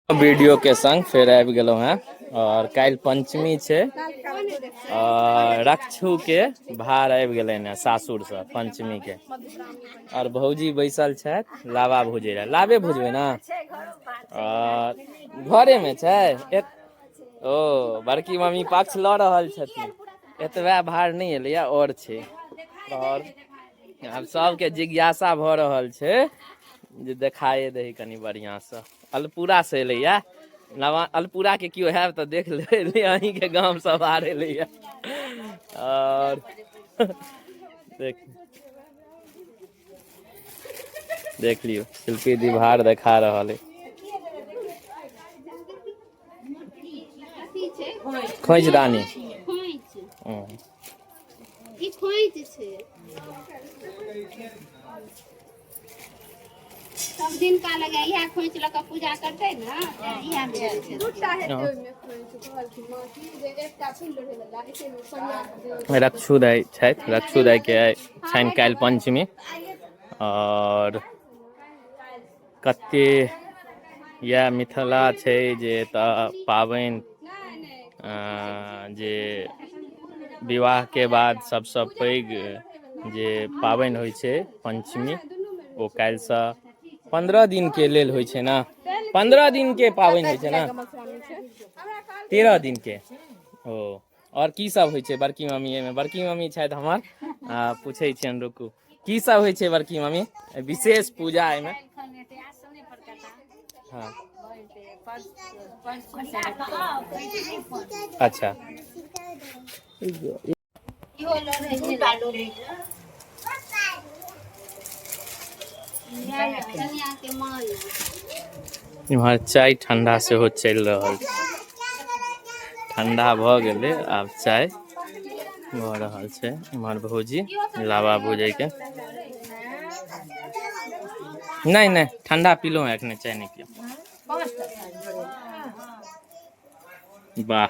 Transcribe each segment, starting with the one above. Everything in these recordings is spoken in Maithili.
वीडियो के संग फेर आबि गेलहुँ हेँ आओर काल्हि पंचमी छै आओर रक्षू के भार आबि गेलनि हेँ सासुरसँ पंचमी के। आओर भौजी बैसल छथि लावा भुजै लए। लावे भुजबै ने? आओर घरेमे छै? ओ बड़की मम्मी पक्ष लऽ रहल छथिन। एतबे भार नहि एलैया, आओर छै। आओर आब सबके जिज्ञासा भऽ रहल छै जे देखाए दही कनि बढ़िआँसँ। अलपुरा से एलैया नवा अलपुरा के केओ हैब तऽ देख ले, अहींके गाम सब आर एलैया। आओर देख देख लियौ, शिल्पी दी भार देखा रहल है। खोंइच दानी ई खोंइच छै। सब दिन का लगे इएह खोंइच लऽ कऽ पूजा करतै ने, इएह भेल छै। दूटा हेतै ओहिमे खोंइच, कहलखिन माँ की जे एकटा फूल लोढ़ै वला एके मे सरिया कऽ देबै। रक्षु दाइ छथि, रक्षु दाइ के छनि काल्हि पंचमी। आओर कते इएह मिथिला छै जे एतऽ पाबनि जे विवाहके बाद सबसँ पैघ जे पाबनि होइ छै पंचमी, ओ काल्हिसँ 15 दिनके लेल होइ छै ने। 15 दिनके पाबनि होइ छै ने, 13 दिनके। ओ आओर की सब होइ छै बड़की मम्मी एहिमे? बड़की मम्मी छथि हमर, पूछै छियनि, रुकू। की सब होइ छै बड़की मम्मी विशेष पूजा एहिमे? हाँ, अच्छा। इम्हर चाय ठंडा सेहो चलि रहल छै। ठंडा भऽ गेलै, आब चाय भऽ रहल छै। इम्हर भौजी लावा भुजै के। नहि नहि, ठंडा पीलहुँ, एखने चाय नहि पियब। वाह,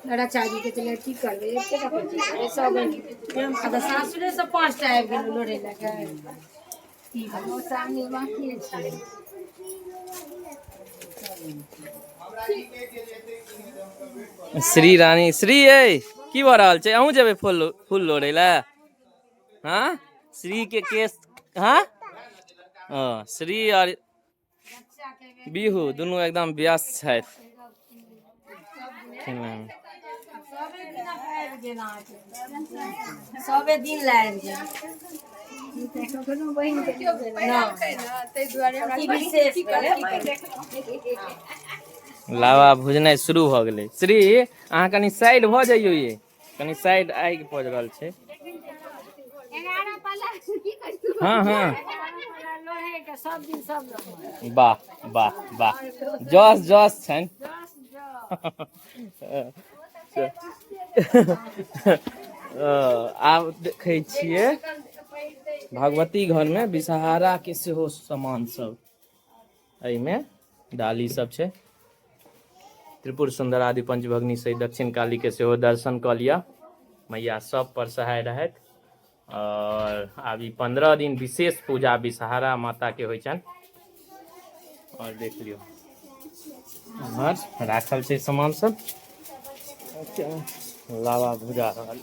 लड़ा चाची के की करबै, सब सासुरे से 5टा आबि गेल लोड़े लए। बाकी छै। श्री रानी श्री ए की भऽ रहल छै? अहूँ जेबै फूल फूल लोढ़ै लए? हाँ, श्री के केस। हाँ, श्री और बिहू दुनू एकदम व्यस्त छथि। सबे दिन लए आबि गेल। लावा भुजनाइ शुरू भऽ गेलै। श्री, अहाँ कनि साइड भऽ जइयौ, ये कनि साइड आगि पड़ि रहल छै। हाँ हाँ, वाह वाह वाह, जस जस छनि। आब देखै छियै भगवती घरमे विषहारा के सेहो सामान सब, एहिमे डाली सब छै। त्रिपुर सुंदर आदि पंचभग्नि सहित दक्षिण काली के सेहो दर्शन कऽ लिअ, मैया सब पर सहाय रहथि। और आब ई 15 दिन विशेष पूजा विषहारा माता के होइ छनि। और देख लियौ, एम्हर राखल छै सामान सब। लावा भुजा रहल।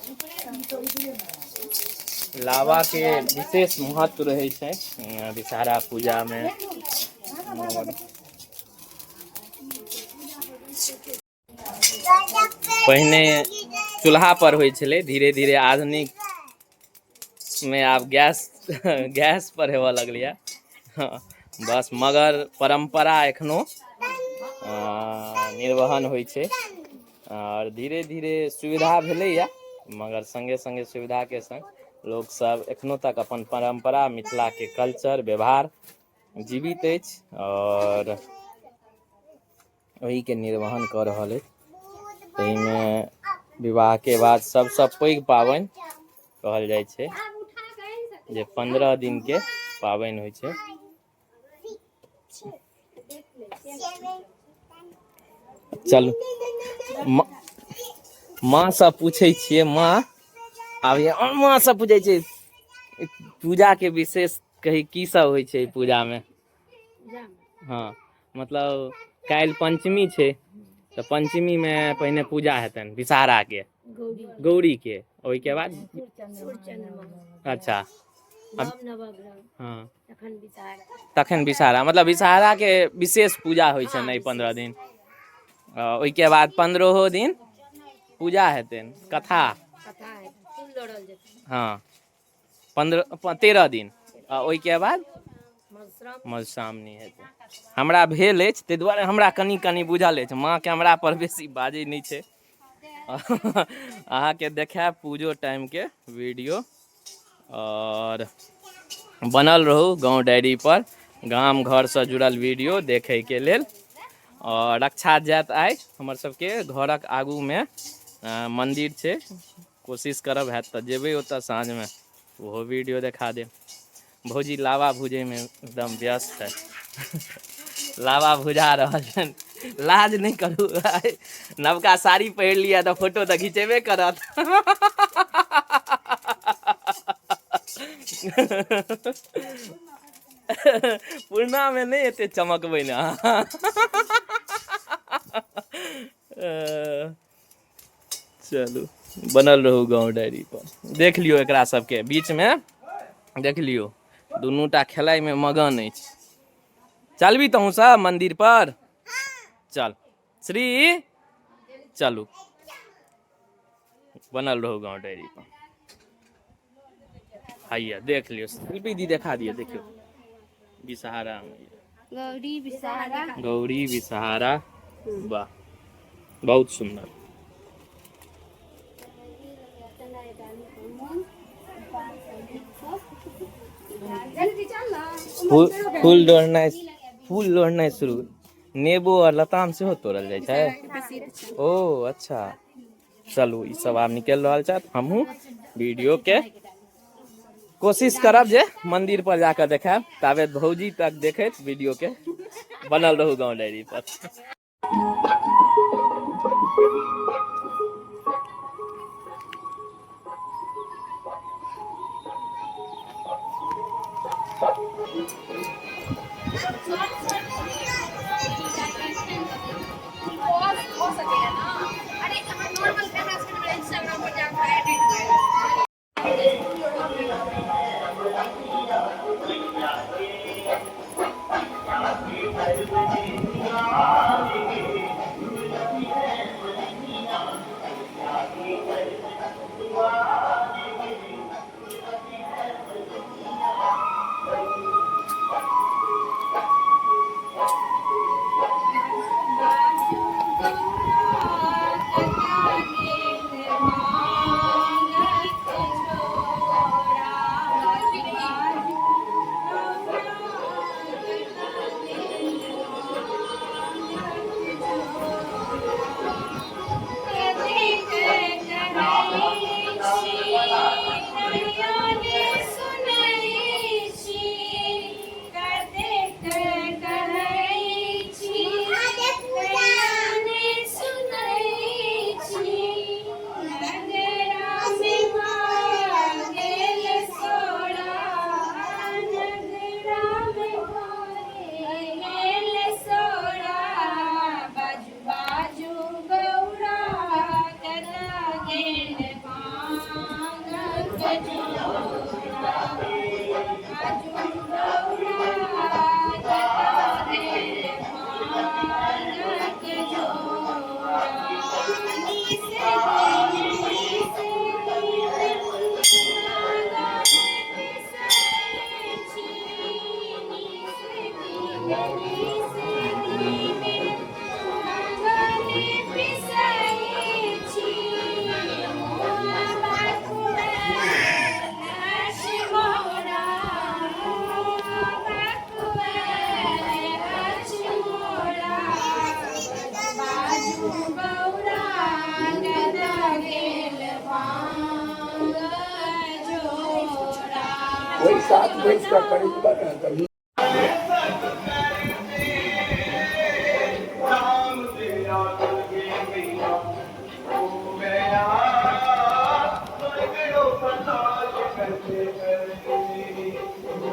लावा के विशेष महत्व रहै छै विषहारा पूजा में। पहिने चूल्हा पर होइ छलै, धीरे धीरे आधुनिक में आब गैस गैस पर हेबऽ लगलैए बस, मगर परम्परा एखनो निर्वहन होइ छै। आओर धीरे धीरे सुविधा भेलैए, मगर संगे संगे सुविधाके संग लोक सब एखनो तक अपन परम्परा, मिथिलाके कल्चर, व्यवहार जीवित अछि और ओहिके निर्वहन कऽ रहल अछि। ताहिमे विवाहके बाद सबसँ पैघ पाबनि कहल जाइ छै जे 15 दिनके पाबनि होइ छै। चलू, माँ सँ पूछै छियै। माँ, आब ये माँ सब पूजै छै। पूजा के विशेष कही की सब होइ छै पूजा मे? हँ, मतलब काल्हि पंचमी छै तऽ पंचमी मे पहिने पूजा हेतनि विषहारा के, गौरी के, ओहिके बाद अच्छा, हँ, तखन विषहारा, मतलब विषहारा के विशेष पूजा होइ छनि एहि 15 दिन। ओहिके बाद 15 दिन पूजा हेतनि, कथा, हँ, 15 13 दिन, आ ओहिके बाद मधुश्रावणी हेतै। हमरा भेल अछि ताहि दुआरे हमरा कनि कनि बुझल अछि। माँके हमरा पर बेसी बाजै नहि छै। अहाँके देखायब पूजो टाइमके वीडियो, आओर बनल रहू गाँव डायरी पर गाम घरसँ जुड़ल वीडियो देखैके लेल। आओर रक्षा जायत आइ हमर सबके घरक आगूमे मन्दिर छै, कोशिश करब हैत तऽ जेबै ओतऽ साँझमे, ओहो वीडियो देखा देब। भौजी लावा भुजैमे एकदम व्यस्त है, लावा भुजा रहल छनि। लाज नहि करू, नवका साड़ी पहिर लिअ तऽ फोटो तऽ घिचेबे करत। पूर्णामे नहि एते चमकबै ने। चलू, बनल रहू गाँव डायरी पर। देख लियौ एकरा सबके बीचमे, देख लियौ दुनू टा खेलाइमे मगन अछि। चलबी तहूँ सब मंदिर पर? चल श्री, चलू, बनल रहू गाँव डायरी पर। हैया देख लियौ, शिल्पी दी देखा दियौ। देखियौ विषहारा, गौरी विषहारा, गौरी विषहारा, वाह बहुत सुंदर। फूल लोढ़नाइ, फूल लोढ़नाइ शुरू। नेबो आओर लताम सेहो तोड़ल जाइ छै? ओ अच्छा। चलू, ई सब आब निकलि रहल छथि। हमहूँ वीडियो के कोशिश करब जे मंदिर पर जाकर देखायब, ताबे भौजी तक देखैत वीडियो के बनल रहू गाँव डायरी पर। वही साथ बैठ कऽ करै। करते करते मेरी।